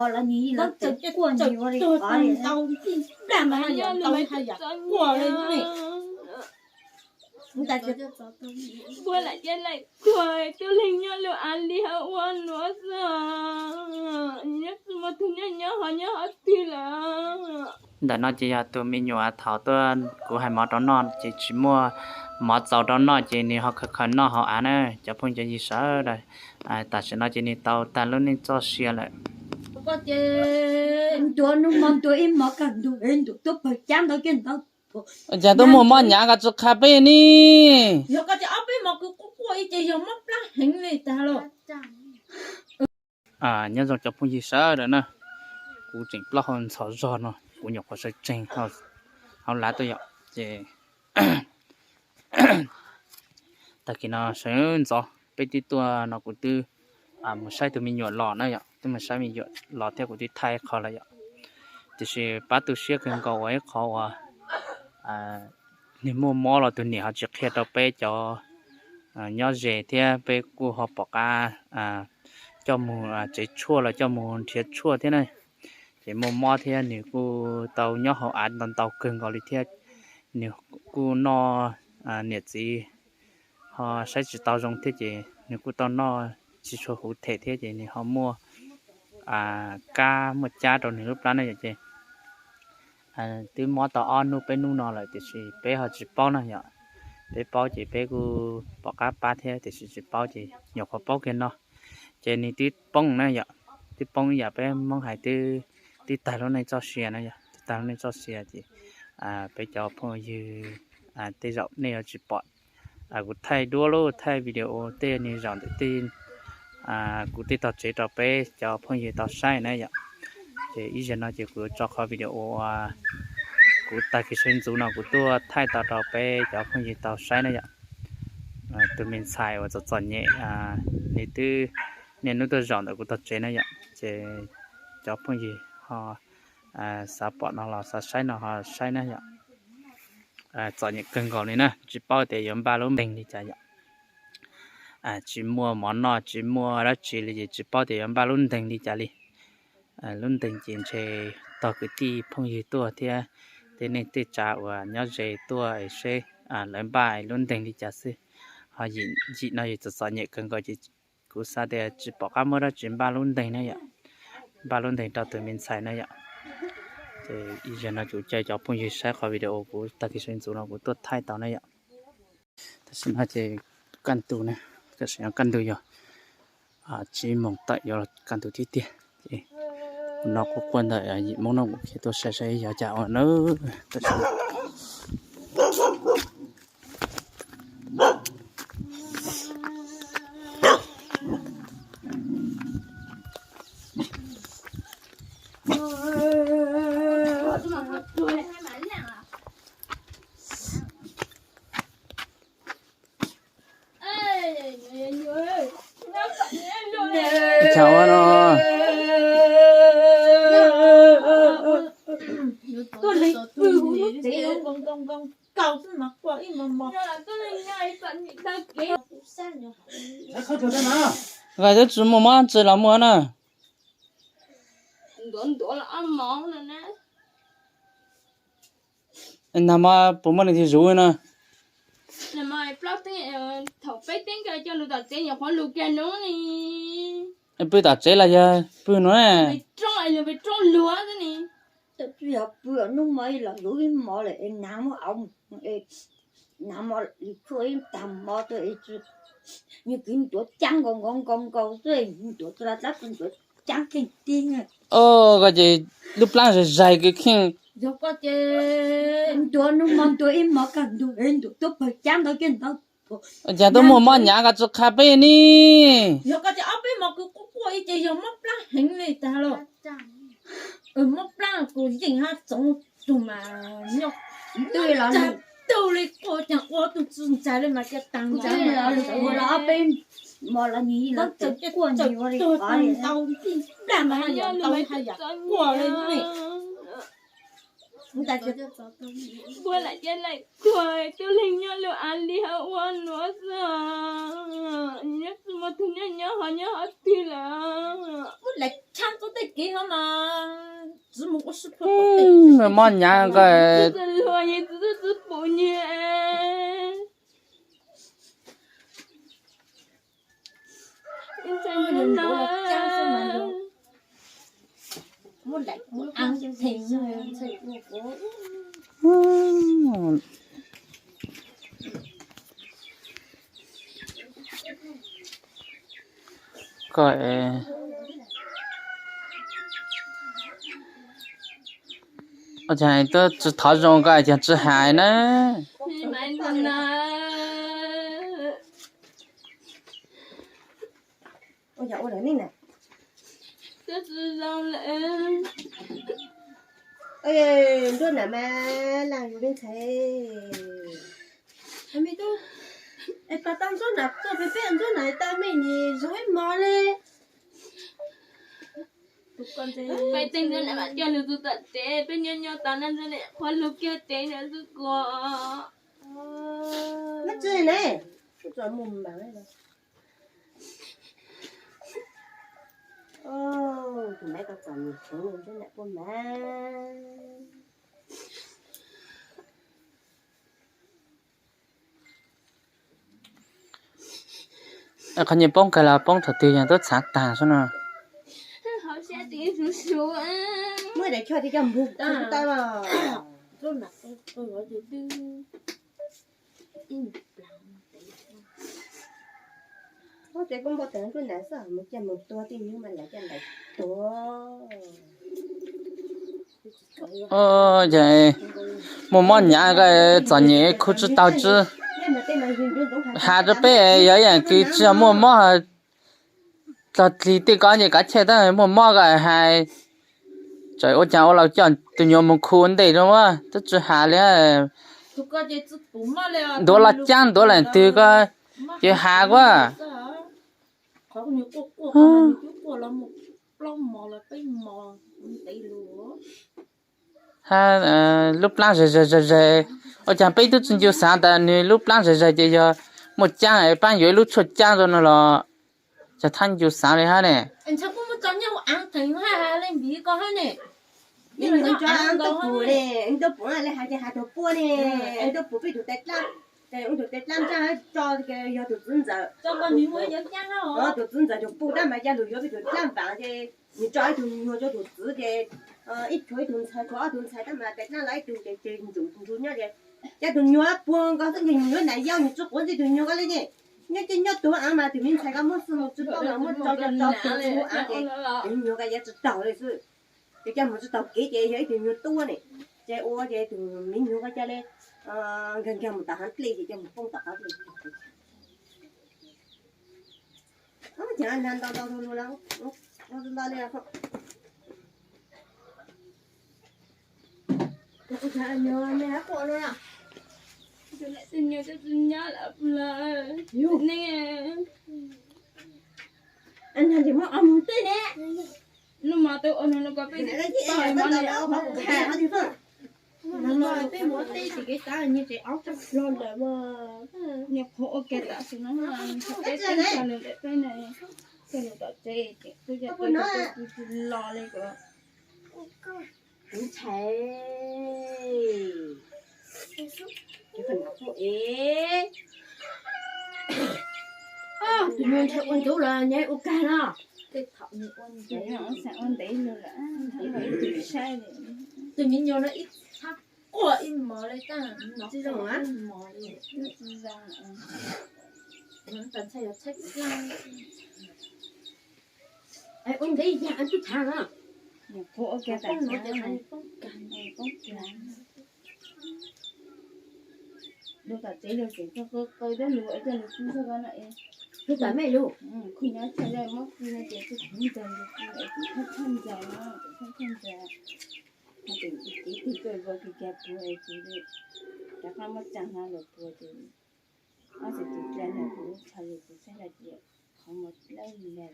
Ntau ntau npaj mas yog tau hais yam quaj li ne. Npua lam cia laim tuag, tub leeg nyob lub av li ho ua luaj xwb. Nyob tsis muaj tus nyob, nyob ho nyob ho twg lawm. Ntawm no ces yog tus me nyuam thaum tuaj kuv hais mov rau noj ces tsis muaj mov txaus rau noj ces nws ho khaws khaws noj hauv av na cov phooj cov ywg sawv daws. Tam sim no ces nws tau tag lub neej txoj sia lawm. Koj ces ntuav nub mov ntuav ib mov kawg ntuav ntuav tuaj pawg cab ntau kiag ntau. Cas tuaj muag mob hnyav koj tsis qha peb ne? Yog koj ces ob peb mov kwv quaj quaj ib ce yog mob plab heev li tag los. Nyob zoo cov phooj ywg sawv daws na, kuv tseem plaub hau ntxhov zog no kuv nyuam qhuav sawv tsees hauv lav tuaj yom. Ces tag kis no sawv ntxov peb twb tuaj no kuv twb mus saib tus me nyuam los na yom, twb mus saib me nyuam los thiab kuv twb thaij qhov lawm yom. Tiam sis pab tu siab kawg nkaus uas ib qhov uas nws muaj mob los tus niam ho tsis qhia rau peb cov nyob ze thiab peb kuj ho pom qab coj mus tsev tshuaj los coj mus nrhiav tshuaj thiab na. Ces muaj mob thiab nws kuj tau nyob hauv av ntau ntau kawg nkaus li thiab. Nws kuj noj niam txiv ho saib tsis tau zoo thiab ces nws kuj tau noj tsis tshua huv them thiab ces nws ho muaj kab muaj cab rau nws lub plab na yom. Ces twb mob tau ob hnub peb hnub no lawm tiam sis peb ho tsis paub na yom. Peb paub ces peb kuj pom qab pab thiab tiam sis tsis paub ces nyuam qhuav paub kiag no. Ces nws twb poob na yom, twb poob ib yam peb Hmoob hais twb, twb tag lub neej txoj sia na yom, twb tag lub neej txoj sia ces peb cov phooj ywg tej zaum nej yuav tsis pom kuv thaij duab lub thaij video tej nws zaum ntawm tej kuv tej tog tsev rau peb cov phooj ywg tau saib na yom. Ces ib zaug no ces kuv tso qhov video uas kuv tag kis sawv ntxov no kuv tuaj thaij tau rau peb cov phooj ywg tau saib na yom. Tus me ntxhais uas txom txom nyem nws twb niaj hnub tuaj zaum ntawm kuv tog tsev na yom. Ces cov phooj ywg ho xav pom no los xav saib no ho saib na yom. Txom nyem kawg nkaus li na, tsis paub tias yuav npaj lub nteeg li cas yom. Tsis muaj mov noj tsis muaj dab tsi li ces tsis paub tias yuav npaj lub nteeg li cas li. Lub nteeg ces ntshe tog kwv tij phooj ywg tuaj thiab tej neej tej tsav uas nyob ze tuaj es seb lawv npaj lub nteeg li cas xwb. Ho yim no yus txom txom nyem kawg nkaus ces kuv xav tias tsis pom qab muab dab tsi npaj lub nteeg na yom, npaj lub nteeg rau tus me ntxhais na yom. Ces ib zaug no kuv caw cov phooj ywg saib qhov video kuv tag kis sawv ntxov no kuv tuaj thaij tau na yom. Tam sim no ces kaj ntug na, tam sim no kaj ntug yog tsib moos tawm yuav los kaj ntug tiag tiag. Ces kuv no kuv quaj ntawm yim Hmoob no kuv khiav tuaj saib saib yog cas ua na. Tam sim no Chav ua no. Nqaij twb tsis muaj mob tsis los muaj na. Nag hmo puas muaj leej twg zuv na? Thaum peb teeb kiag coj lus tom tsev nyuam qhuav lus kiag no ne. Pw tom tsev los yog pw no na? Roob es lus pem roob luag xwb ne. Twb yog pw hnub hmo los zuv ib hmo lawm es nag muab au, nag hmo lwm tshuaj ib tag hmo tuaj es nws kwv ntuav cab nkaus nkaus nkaus nkaus xwb, ntuav txog hlab hlab ntuav cab kheej tib. Koj ces lub plab zais zais kws kheej. Yog koj ces ntuav hnub hmo ntuav ib hmo kawg ntuav ntuav tuaj pawg cab ntau kiag ntau. Cas tuaj muag mob hnyav koj tsis qha peb ne? Yog koj ces ob peb hmo kwv quaj quaj ib ce yog mob plab heev li tag los. Mob plab kuv yeej hab txoov tug mas nyob twg los tug li quaj cas ua tug tsis ntxais li mas cia tas ntxais. Twg los lwm ua los ob peb hmo los nws los txawm quaj nws ua li qhov li ntau npaj mas yog ntau haj yam quaj li ne. Npua lam cia laim tuag, tub leeg nyob lub av li ho ua luaj xwb. Nyob tsis muaj tug nyob, nyob ho nyob ho twg lawm. Txoj tej kev no mas tsis mus ua si pua. Mob nyav nqa. Ko, ua cas twb tsis thov zoo ko cas tsis hais na. Nruab nam mas lam yus me ntxhais. Es pas tau nruab nam tuaj pem peb nruab nam tau me nis zoo ib hmos li. Peb teej nruab nam coj lug txug tom tsev, peb nyob nyob tas nruab nam qhuav lug kiag tsev ntawd xwb kuv. Nab tsi ne, txawm mus npaam. Tus maiv ko txom nyem heev nruab nam puab mas. Qhov nyias poob kawg los poob thaum twg yog tub txhav tag xwb no. Muab daim choj coj npug tau. Ces kuv npau taws nruab nam xwb mus coj mus tua tej nyuag mas lawv coj ntawd tua. Muaj mob nyav ko txom nyem khu tsis tau tsi. Has rau peb yog ib yaam kws tsis yog muaj mob, txog dlig tej ko ces kav chawj tab muaj mob ko hais. Txawm ua caag ua los coj tus nyuam mus khu ua ntej rau, twb tsis has li. Ntuav los caab ntuav leej twg ko ces has ko. Ha, lub plaab zawg zawg zawg zawg, ua caag peb tub tsi ncu xaav tas nwg lub plaab zawg zawg ces yog muaj caab es paab yuav ib lub tshuaj caab rau no los, cas thab ncu xaav li hab ne. Tuaj pum ne, tuaj pum peb tug tais dlaab, tus tais dlaab nraag tso, yog tus txiv ntxawm, tus txiv ntxawm tus pum tab mas ca lug yuav peb tug dlaab npaam ces nws tso ib tug nyuag rau tus txiv ces ib tug ib tug ntxhais, tug ob tug ntxhais tab mas tais dlaab los ib tug ces tseg ntsug ntsug nyob ces, ca tus nyuag puag nkaus xwb ces nws yuav nam yau nws tsi quav ntxiv tus nyuag ko li ne. Nyob ces nyob tus aav mas tus me ntxhais ko muab xwb mus tsi paub los muab tso tso tso tus aav ces tus nyuag ko yuav tsi taug li xwb. Ces coj mus tsi taug kev ces yog ib tug nyuag tuab ne, ces ua ces tus me nyuag ko ca le nkag nkag mus tom haav dlej ces coj mus poob tom qab dlej. Ntau ntau li. Nub mov twb ua nug nug ko peb, peb muab teb tsis kev xav nyias tsev aub tag hlo lawm mas. Niag qhuav ua kiag tam sim no, teb teb tsa nws ntawm peb na, txog nws tom tsev ces twb yog teb tsis los li ko. Kuv ntshai. Tus nyuag ntshai ua ntxuv los nyob ua kag no. Tej thaum nws ua ntxuv no xav ua ntev lug lawm, ib tug saib li. Tus me nyuam no ib txhab quaj ib mos li, tsis zoo ib mos li, tsis zoo. Ntshai yog tshaib plab. Ua ntev yag twb thav no. Kuv ua kiag tam sim no poob kag, poob kag. Lug tom tsev lug tseem txog qw qw dab lug es coj lug pw zog ko no es. Lug tom me lug. Kuv nyob tshaj zog mob pw no ces kuv tsis ntog lug pw es kuv thaj thaj ntsag no, kuv thaj thaj ntsag. Ho tseem cev tig kawg vau kis kag puag es kuv rov qab muab tsa hno lug puag ces ob txhais tus dlej no kuv lub tsho yog kuv saib hais tias qhov muag dlawb li ntag.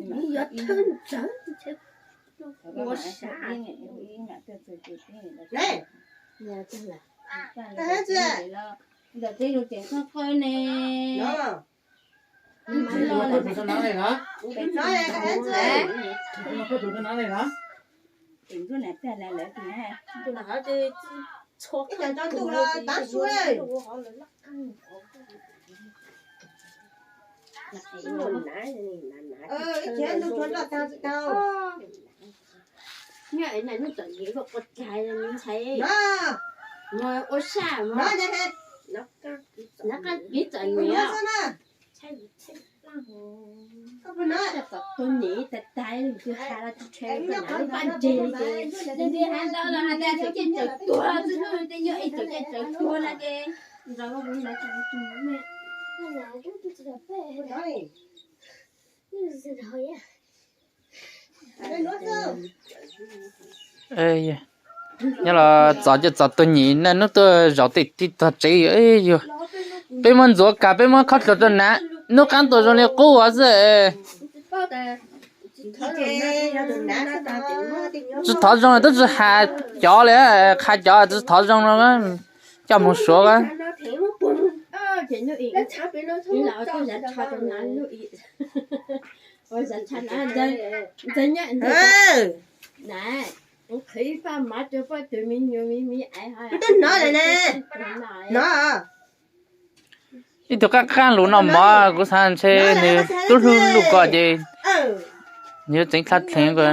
Ib mam tuaj txog ces peb los, ntawm teb lug tseem txog qw ne. Ua saj, tus nyiam tas tas, tus has los tsis tshev, paj ntseg li ces, nws has ntau los has tas cov kev tsawv tuag xwb, tej nyob ib cov kev tsawv tuag no ces nrog kuv ntawd tsis mus me. Nyob los txov ces txov tus nyiam na, hnub tuaj zaum tej tib tog tsev yog, peb muab ntxuav kag, peb muab khob hlua rau nav, hnub qaab tuaj zoo li qub xwb. Tsis thov zoo twb tsis has cov li, qha cov tsis thov zoo no, coj mus suav. Twb hnov lawm ne, hnov. Ib tug qaab qaab lug noj mov, kuv xaav ntshe nws tub hlub lug ko ces nws yuav tseev dlha dleev ko.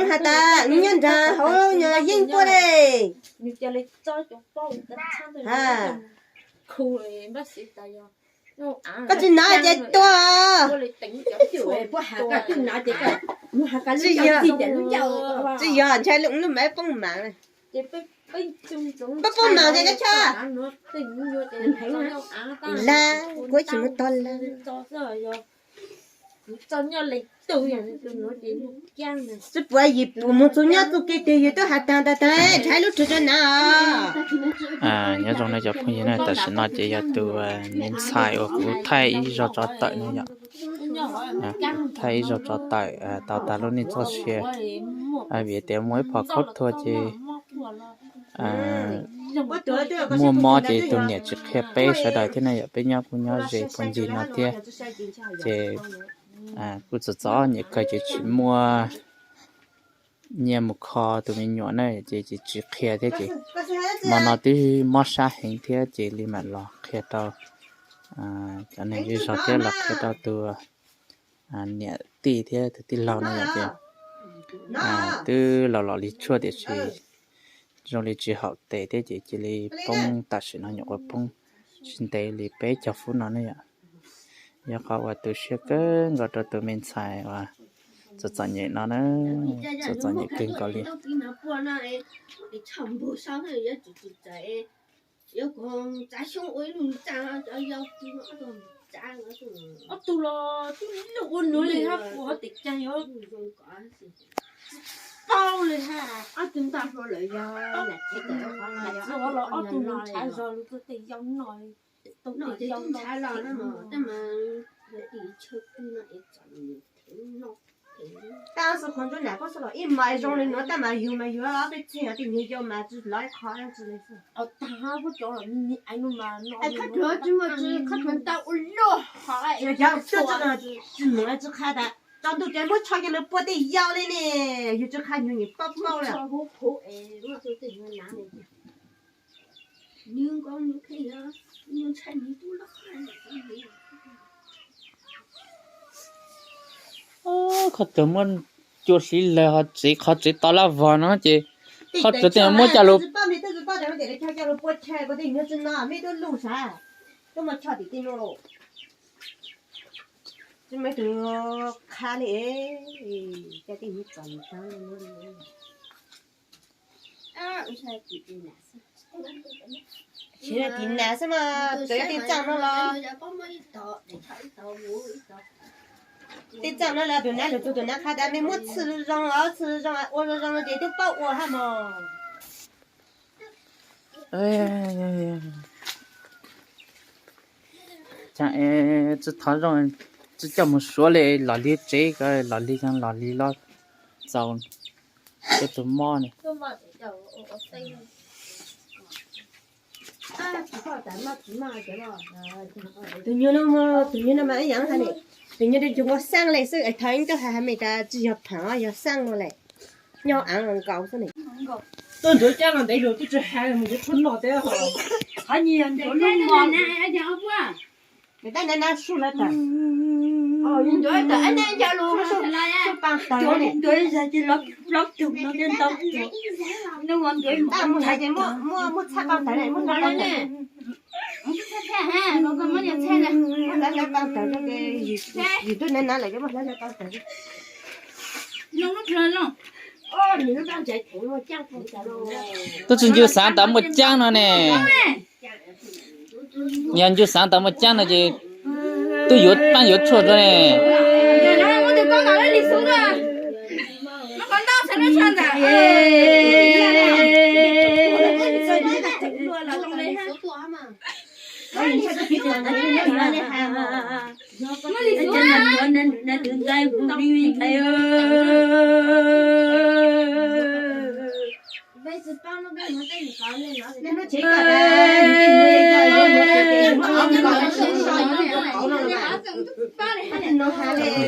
Has tas nws nyob nraag hauv yeej tuaj le. Koj tsis hnov ces tuag. Tsis yog, ntshai lub maiv poob maag. Poob poob maag ces koj tshaj. Lawv, kuv tsis muaj tog lawv. Tsis puas yim pum moog txug nyob txug kev twg yus twb has taag tas tas, ntshai lub rwg rau nav os. Nyob zoo na cov phooj ywg na, tam sim no ces yog tus me ntxhais uas kuv thaij ib zaug tsov tawm no yom. Thaij ib zaug tsov tawm tau tag lub neej txoj sia vim tias muaj ib phom khaub thuas ces muaj mob ces tus niam tsis qhia peb sawv daws thiab na yom, peb nyob kuj nyob ze puag ncig no thiab. Ces kuj txom txom nyem kawg ces tsis muaj nyiaj mus kho tus me nyuam na ces tsis qhia thiab ces hmo no twb mob sab heev thiab ces li mam los qhia rau cov neeg zej zog thiab los qhia rau tus niam tij thiab tus tij laug no yom. Ces twb los los li tshuaj tiam sis zoo li tsis haum tes thiab ces cia li poob tam sim no nyuam qhuav poob tsis ntev li peb caug fub no ne yom. Yog qhov uas tu siab kawg nkaus rau tus me ntxhais uas txom txom nyem no na, txom txom nyem kawg nkaus li. Ob tug los twb ua nuav li hab, ua hov tes caag yuav paub li hab. Txiv hov los ob tug ntshav zog lug tuaj tej yau noj, tej yau noj. Tab sis qhov ntsuab nam koj xwb los ib mas zoo li nuav tab mas yug mas yug ob peb txheej os, tej nyuag yau mas tsis lov ib qho tsi li xwb. Tag hab, kuv cov los ni ai no mas no. Khab thuav tsis muaj tsi, khab thuav ntau ua luaj hov. Tsis mus tsis qha tas tsaus ntuj ces muab tsho coj lug pua tej yau li ne, yug tsis qha nyuag nyuam pob maub li. Qhov tsuas muab cua hliv lawg ho tsev, qhov tsev to lab vog no ces qhov tsuas tej muab coj lug Tiv nas xwb mas txawm yog tej txaaj no los, tej txaaj no los tus nav lug txug tus nav qha tas mej muab txhw zoo, txhw zoo, ua zoo zoo no ces twb paub ua hab mog. Tsis thov zoo, tsis coj mus suav li, los li tsev ko, los li, los li los txaus tej tug mob ne. Tus nyuag no, tus nyuag no mas ib yam hais ni, tus nyuag no cov nkaus xaj li xwb, thov ib tug hais hais me tas tsis yog phav yog xaj no lawm, nyob av nkaus xwb ni. Tuaj ntuav cab no ntev lug twb tsis hais mus yuav tshuaj noj thiab. Qhov nyias ntuav lub mos. Nws tab nab nab sub lawv tawm. Ntuav tawm nab nco lus sub paj tawg ne. Ntuav zag ces los plaub tug no thiaj ntau tuaj. Nub ua ntuav mus tab mus hais ces muaj txhaj paj tawg ne, muaj hlawv paj tawg. Muaj hlawv hlawv paj tawg ces yus twb nab nab lawm ces muaj hlawv hlawv paj tawg. Twb tsis ncu xaav tas muaj caab no ne. Yog ncu xaav tas muaj caab no ces twb yuav paab yuav tshuaj rau ne.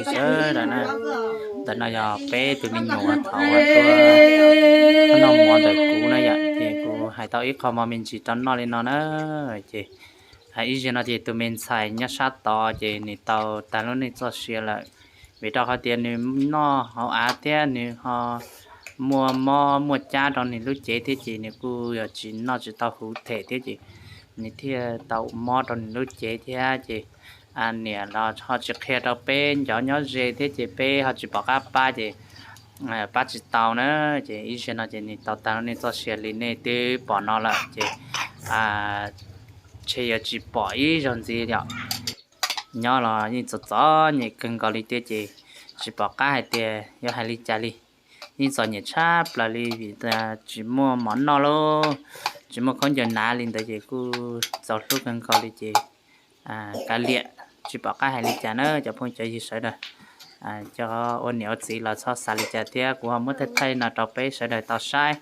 Sawv daws na, ntawm no yog peb tus me nyuam thaum ua tuaj noj mov ntawm kuv na yom, ces kuv hais tau ib qho mov me ntsis rau noj li no na. Ces ib zaug no ces tus me ntxhais nyob sab tod ces nws tau tag lub neej txoj sia lawm, vim rau qhov tias nws noj hauv av thiab nws ho muaj mob muaj cab rau nws lub cev thiab ces nws kuj yog tsis noj tsis tau huv them thiab ces nws thiaj tau mob rau nws lub cev thiab ces niam los ho tsis qhia rau peb cov nyob ze thiab ces peb ho tsis pom qab pab ces pab tsis tau na. Ces ib zaug no ces nws tau tag lub neej txoj sia li nej twb pom no lawm ces ntshe yuav tsis pom ib zaug ntxiv yom. Nyob los yeej txom txom nyem kawg nkaus li thiab ces tsis pom qab hais tias yuav hais li cas li. Yeej txom nyem tshaj plaws li vim tsis muaj mov noj lauj, tsis muaj khaub ncaws hnav li ntawd ces kuj txaus hlub kawg nkaus li ces kav liam, tsis pom qab hais li cas na cov phooj cov ywg sawv daws. Cov ua niam ua txiv los txhob xav li cas thiab kuv ho muab thaij thaij no rau peb sawv daws tau saib.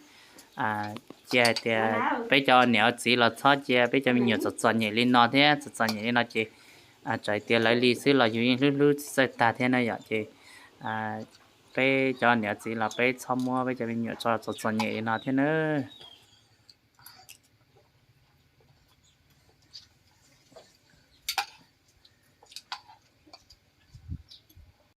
Cia hais tias peb cov niam ua txiv los txhob cia peb cov me nyuam txom txom nyem li no thiab, txom txom nyem li no ces txawm tias lawv li xwb los yus yeej hlub hlub tsis txawj tag thiab na yom. Ces peb cov niam txiv los peb txhob muab peb cov me nyuam tso txom txom nyem li no thiab nawb.